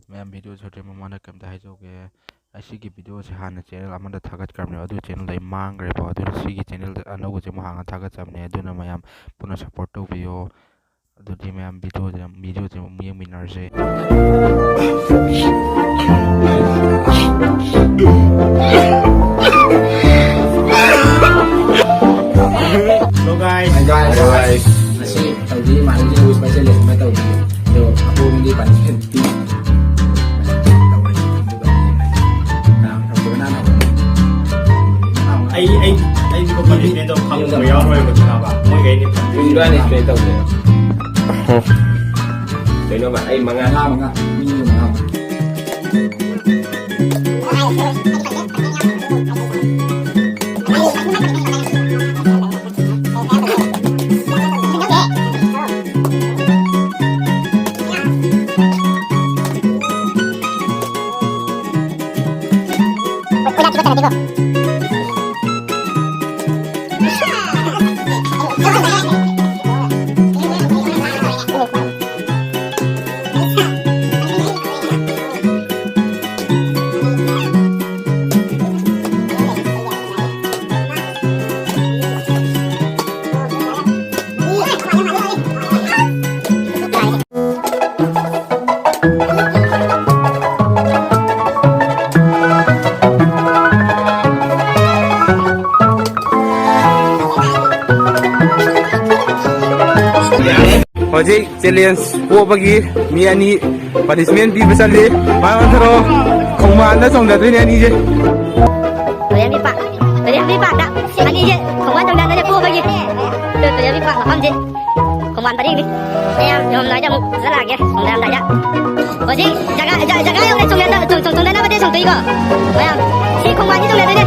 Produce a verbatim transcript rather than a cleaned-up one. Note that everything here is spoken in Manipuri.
ꯃꯌꯥꯝ, ꯚꯤꯗꯤꯑꯣ ꯁꯣꯔꯠ ꯃꯃꯥꯡꯗ ꯀꯩꯝꯇ ꯍꯥꯏꯖꯧꯒꯦ꯫ ꯑꯩ ꯁꯤꯒꯤ ꯚꯤꯗꯤꯑꯣꯁꯦ ꯍꯥꯟꯅ ꯆꯦꯅꯦꯜ ꯑꯃꯗ ꯊꯥꯒꯠꯈ꯭ꯔꯕꯅꯦꯕ, ꯑꯗꯨ ꯆꯦꯅꯦꯜꯗ ꯑꯩ ꯃꯥꯡꯈ꯭ꯔꯦꯕ꯫ ꯑꯗꯨꯅ ꯁꯤꯒꯤ ꯆꯦꯅꯦꯜꯗ ꯑꯅꯧꯕꯁꯦ ꯑꯃꯨꯛ ꯍꯥꯡꯉ ꯊꯥꯒꯠꯆꯕꯅꯦ꯫ ꯑꯗꯨꯅ ꯃꯌꯥꯝ ꯄꯨꯟꯅ ꯁꯞꯄꯣꯔꯠ ꯇꯧꯕꯤꯌꯣ꯫ ꯑꯗꯨꯗꯤ ꯃꯌꯥꯝ, ꯚꯤꯗꯤꯑꯣꯁꯦ, ꯚꯤꯗꯤꯑꯣꯁꯦ ꯑꯃꯨꯛ ꯌꯦꯡꯃꯤꯟꯅꯔꯁꯦ꯫ Hello guys. Hi guys. Guys. ꯉꯁꯤ ꯇꯧꯗꯣꯏ ꯏꯃꯥꯟꯅꯕꯁꯤꯡ ꯋꯤꯁ ꯄꯥꯏꯁꯜꯂꯦ, ꯁꯨꯃꯥꯏꯅ ꯇꯧꯗꯣꯏꯅꯦ꯫ ꯑꯗꯣ ꯑꯄꯣꯕꯗꯤ ꯄꯥꯅꯤꯁꯃꯦꯟ ꯄꯤ꯫ ꯑꯩ ꯑꯩ ꯑꯩ ꯄꯥꯅꯤꯁꯃꯦꯟꯗꯣ ꯐꯪꯕ ꯌꯥꯎꯔꯣꯏꯕ, ꯈꯪꯉꯕ? ꯃꯣꯏꯒꯩꯗꯤ ꯏꯕꯥꯅꯤ ꯁꯨꯃꯥꯏꯅ ꯇꯧꯁꯦ꯫ ꯀꯩꯅꯣꯕ, ꯑꯩ ꯃꯉꯥ꯫ ꯃꯉꯥ, ꯃꯉꯥ꯫ ꯃꯤ ꯃꯉꯥ꯫ ꯍꯧꯖꯤꯛ ꯆꯦꯂꯦꯟꯖ ꯄꯣꯕꯒꯤ ꯃꯤ ꯑꯅꯤ ꯄꯅꯤꯁꯃꯦꯟ ꯄꯤꯕ ꯆꯠꯂꯤ꯫ ꯃꯥ ꯑꯣꯟꯊꯣꯔꯛꯑꯣ꯫ ꯈꯣꯡꯕꯥꯟꯗ ꯆꯣꯡꯊꯗꯣꯏꯅꯦ ꯑꯅꯤꯁꯦ꯫ ꯇꯨꯔꯦꯟꯕꯤ ꯄꯥꯛ, ꯇꯨꯔꯦꯟꯕꯤ ꯄꯥꯛꯇ ꯑꯅꯤꯁꯦ ꯈꯣꯡꯕꯥꯟ ꯆꯣꯡꯊꯗꯣꯏꯅꯦ ꯄꯣꯕꯒꯤ꯫ ꯑꯗꯨ ꯇꯨꯔꯦꯟꯕꯤ ꯄꯥꯛ ꯃꯐꯝꯁꯦ ꯈꯣꯡꯕꯥꯟ ꯄꯔꯤꯡꯅꯤ꯫ ꯃꯌꯥꯝ ꯌꯧꯔꯝꯗꯥꯏꯗ ꯑꯃꯨꯛ ꯆꯠꯂꯛꯑꯒꯦ, ꯌꯧꯔꯝꯗꯥꯏꯗ꯫ ꯍꯧꯖꯤꯛ ꯖꯒꯥ, ꯖ-, ꯖꯒꯥ ꯌꯧꯔꯦ, ꯆꯣꯡꯊ-, ꯆꯣꯡ-, ꯆꯣꯡꯊꯅꯕꯗꯤ ꯆꯣꯡꯊꯣꯛꯏꯀꯣ꯫ ꯃꯌꯥꯝ, ꯁꯤ ꯈꯣꯡꯕꯥꯟꯁꯤ ꯆꯣꯡꯊꯗꯣꯏꯅꯦ꯫